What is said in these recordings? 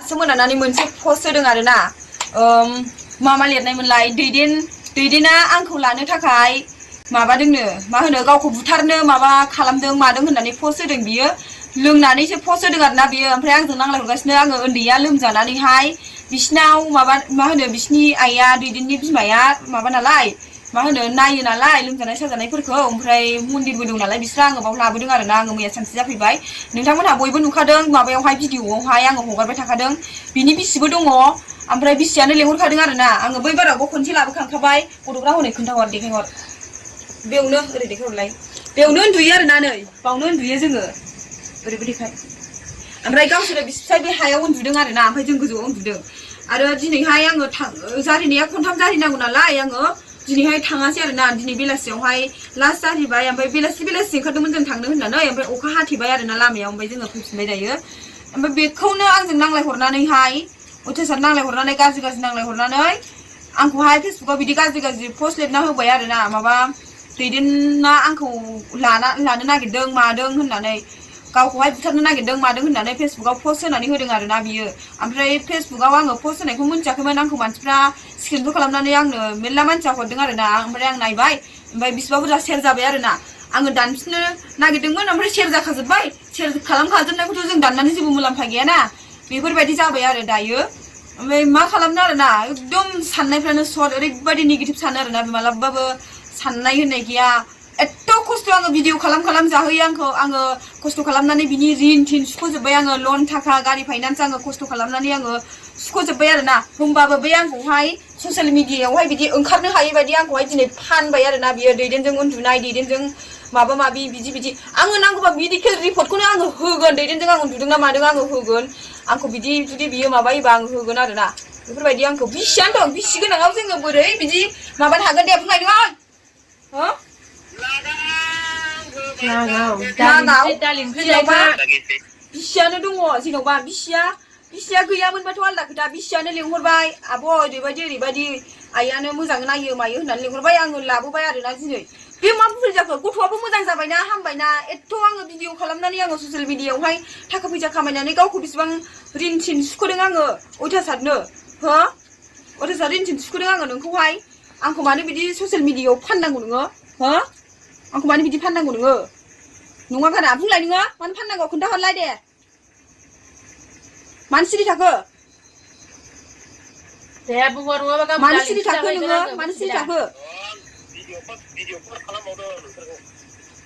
दासो मोनानानै मोनसे पस्ट होदों आरोना मा लिरनायमोनलाय दैदेना आंखौ लानो थाखाय माबादोंनो मा होनो गावखौ बुथारनो माबा खालामदों मादों होननानै पस्ट होदों बियो लोंनानैसो पस्ट होदों आरोना बियो ओमफ्राय आंजों नांलायहरगासिनो आङो उन्दैया लोमजानानैहाय बिसिनाव मा होनो बिसिनि आइया दैदेननि बिमाया माबा नालाय मा होनो नायो नालाय लोमजानाय साजानायफोरखौ ओमफ्राय मन्दिरबो दं नालाय बिसोर आङो बाव लाबोदों आरोना आङो मैया सानसे जाफैबाय नोंथांमोनहा बयबो नुखादों माबायावहाय भिडिअआवहाय आङो हगारबाय थाखादों बिनि बिसिबो दङ ओमफ्राय बिसियानो लेंहरखादों आरोना आङो बै बारावबो खनसे लाबोखांखाबाय गथ'फ्रा हनै खोन्थाहर देखायहर बेयावनो ओरै देखायहरलाय बेयावनो उन्दुयो आरोना नै बावनो उन्दुयो जोङो ओरैबो देखाय ओमफ्राय गावसोरो बिसिफ्राय बे हायाव उन्दुदों आरोना ओमफ्राय जों गोजौआव उन्दुदों आरो दिनैहाय आङो जारिनाया खनथाम जारिनांगौ नालाय आङो दिनैहाय थाङासै आरोना दिनै बेलासियावहाय लास्ट जाहैबाय ओमफ्राय बेलासि ओंखारदोंमोन जों थांनो होननानै ओमफ्राय अखा हाथेबाय आरोना लामायाव ओमफ्राय जोङो फैफिनबाय दायो ओमफ्राय बेखौनो आंजों नांलायहरनानैहाय अयथासार नांलायहरनानै गाज्रि नांलायहरनानै आंखौहाय फेसबुकाव बिदि गाज्रि पस्ट लिरना होबाय आरोना माबा दैदेना आंखौ लानो नागिरदों मादों होननानै गावखौहाय बुथारनो नागिरदों मादों होननानै फेसबुकाव पस्ट होनानै होदों आरोना बियो ओमफ्राय फेसबुकाव आङो पस्ट होनायखौ मिन्थियाखैमोन आंखौ मानसिफ्रा स्क्रिनशट खालामनानै आंनो मेरला मानसिया हरदों आरोना ओमफ्राय आं नायबाय ओमफ्राय बिसिबा बुरजा शेयार जाबाय आरोना आङो दानफिननो नागिरदोंमोन ओमफ्राय शेयार जाखाजोब्बाय शेयार खालामखाजोबनायखौथ' जों दाननानै जेबो मुलाम्फा गैयाना बेफोरबायदि जाबाय आरो दायो ओमफ्राय मा खालामनो आरोना एकदम साननायफ्रानो सर्ट ओरैबायदि नेगेटिभ सानो आरोना मालाबाबो साननाय होननाय गैया एथ' खस्थ' आङो भिडिअ खालाम जाहोयो आङो खस्थ' खालामनानै बिनि रिन थिन सुख'जोब्बाय आङो लन थाखा गारि फाइनान्स आङो खस्थ' खालामनानै आङो सुख'जोब्बाय आरोना होमबाबो बे आंखौहाय ससियेल मिडियायावहाय बिदि ओंखारनो हायै बायदि आंखौहाय दिनै फानबाय आरोना बियो दैदेनजों उन्दुनाय दैदेनजों माबा माबि बिदि आङो नांगौबा मेडिकेल रिपर्टखौनो आङो होगोन दैदेनजों आं उन्दुदों ना मादों आङो होगोन आंखौ बिदि जुदि बियो माबायोबा आं होगोन आरोना बेफोरबायदि आंखौ बिसियानो दं बिसि गोनाङाव जोङो बोरै बिदि माबानो हागोन दे बुंनाय नङा बिसियानो दङ जेन'बा बिसिया गैयामोनबाथ' आलदा खोथा बिसियानो लेंहरबाय आब' ओरैबायदि आइयानो मोजाङै नायो मायो होननानै लेंहरबाय आङो लाबोबाय आरोना दिनै बे मा भुल जाखो गथ'आबो मोजां जाबायना हामबायना एथ' आङो भिडिअ खालामनानै आङो ससियेल मिडियायावहाय थाखा फैसा खामायनानै गावखौ बेसेबां रिन थिन सुख'दों आङो अयथासारनो अयथासार रिन थिन सुख'दों आङो नोंखौहाय आंखौ मानो बिदि ससियेल मिडियायाव फाननांगौ नोङो आंखौ मानो बिदि फाननांगौ नोङो नङा गारा बुंलाय नोङो मानो फाननांगौ खोन्थाहरलाय दे मानो सिरि थाखो मानो सिरि थाखो नोङो मानो सिरि थाखो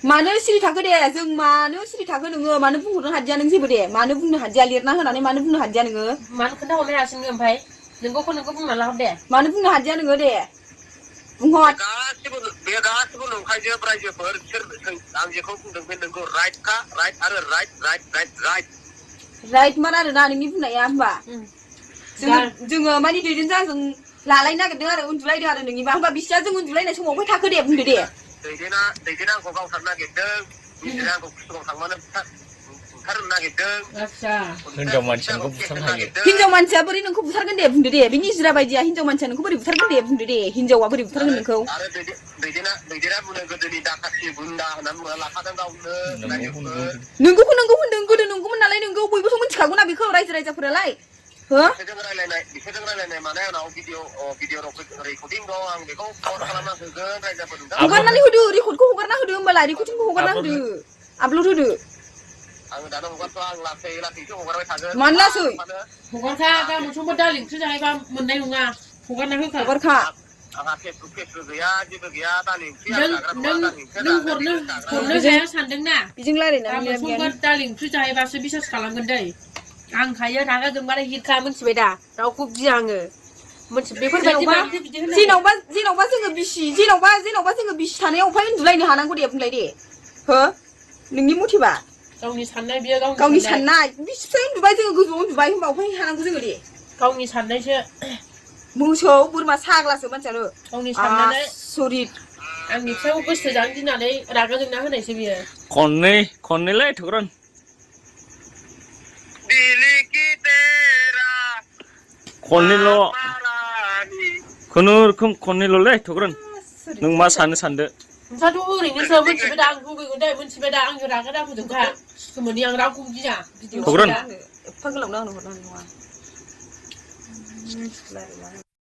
मानो सिरि थाखो दे जों मानो सिरि थाखो नोङो मानो बुंहरनो हादिया नों जेबो दे मानो बुंनो हादिया लिरना होनानै मानो बुंनो हादिया नोङो मानो खोन्थाहरनो हायासै नोङो ओमफ्राय नोंगौ बुंना लाहर दे मानो बुंनो हादिया नोङो दे बुंहर गासिबो नंखायजोब रायजोफोर आं जेखौ बुंदों बे नोंगौ राइटखा राइट आरो राइट मार आरोना नोंनि बुंनाया होमबा जोङो मानि दैदेनजों आंजों लालायनो नागिरदों आरो उन्दुलायदों आरो नोंनिबा होमबा बिसिया जों उन्दुलायनाय समाव फै थाखो दे बुंदो दे दैदेना आंखौ गावथारनो नागिरदों दैदेना आंखौ खिथुआव थांबानो बुथारनो नागिरदों हिनजाव मानसिखौ बुथारनो हायो हिनजाव मानसिया बोरै नोंखौ बुथारगोन दे बुंदो दे बे निजिरा बायदिया हिनजाव मानसिया नोंखौ बोरै बुथारगोन दे बुंदो दे हिनजावा बोरै बुथारगोन नोंखौ आरो दैदेना बुंनो गोदोनि दाखाथि गुन्दा होननानै बुंना लाखादों गावनो नोंगौखौ नोंगौ होनदों गोदो नोंगौमोन नालाय नोंगौ बयबोथ' मिथिखागौना बेखौ रायजोफोरालाय बिसोरजों रायलायनाय माने आंनाव भिडिअ रेकर्डिं दं आं बेखौ फरवार्ड खालामना होगोन रायजोफोरनो हगारनानै होदो रेकर्डखौ हगारना होदो होमबालाय रेकर्डिंखौ हगारना होदो आपल'ड होदो आङो दानो हगारथ' आं लासैसो हगारबाय थागोन मानो लासै हगारखा गाबोन समफोर दालि ओंख्रि जाहैबा मोननाय नङा हगारना होखा हगारखा आंहा फेसबुक गैया जेबो गैया दालि ओंख्रि नों हरनो हाया सानदोंना बेजों रायलायनानै समफोर दालि ओंख्रि जाहैबासो बिसास खालामगोन दै आं खायो रागा जोंबाथाय हिरखा मिथिबाय दा रावखौ गिया आङो बेफोरबायदि जेन'बा जोङो बिसि जेन'बा जोङो बिसि थानायाव अफाय उन्दुलायनो हानांगौ दे बुंलाय दे नोंनि मथेबा गावनि साननाय बियो गावनि साननाय बिसिफ्राय उन्दुबाय जोङो गोजौआव उन्दुबाय होनबा अफाय हानांगौ जोङो दे गावनि साननायसो मोसौ बोरमा साग्लासो मानसियानो गावनि साननानै सरित आंनि फिसाखौ गोसो जानो गिनानै रागा जोंना होनायसो बियो खननैलाय थुग्रोन खननैल' खुनुरुखुम खननैल'लै थुग्रोन नों मा सानदो नोंस्राथ' ओरैनोसो मोनथिबाय दा आं लुगैगोन दे मोनथिबाय दा आंनो रागा दाफोजोंखा गोमोनि आं रावखौबो गिया थुग्रोन एफा गोलाव नांनो हरनांगौ नङा मिथिला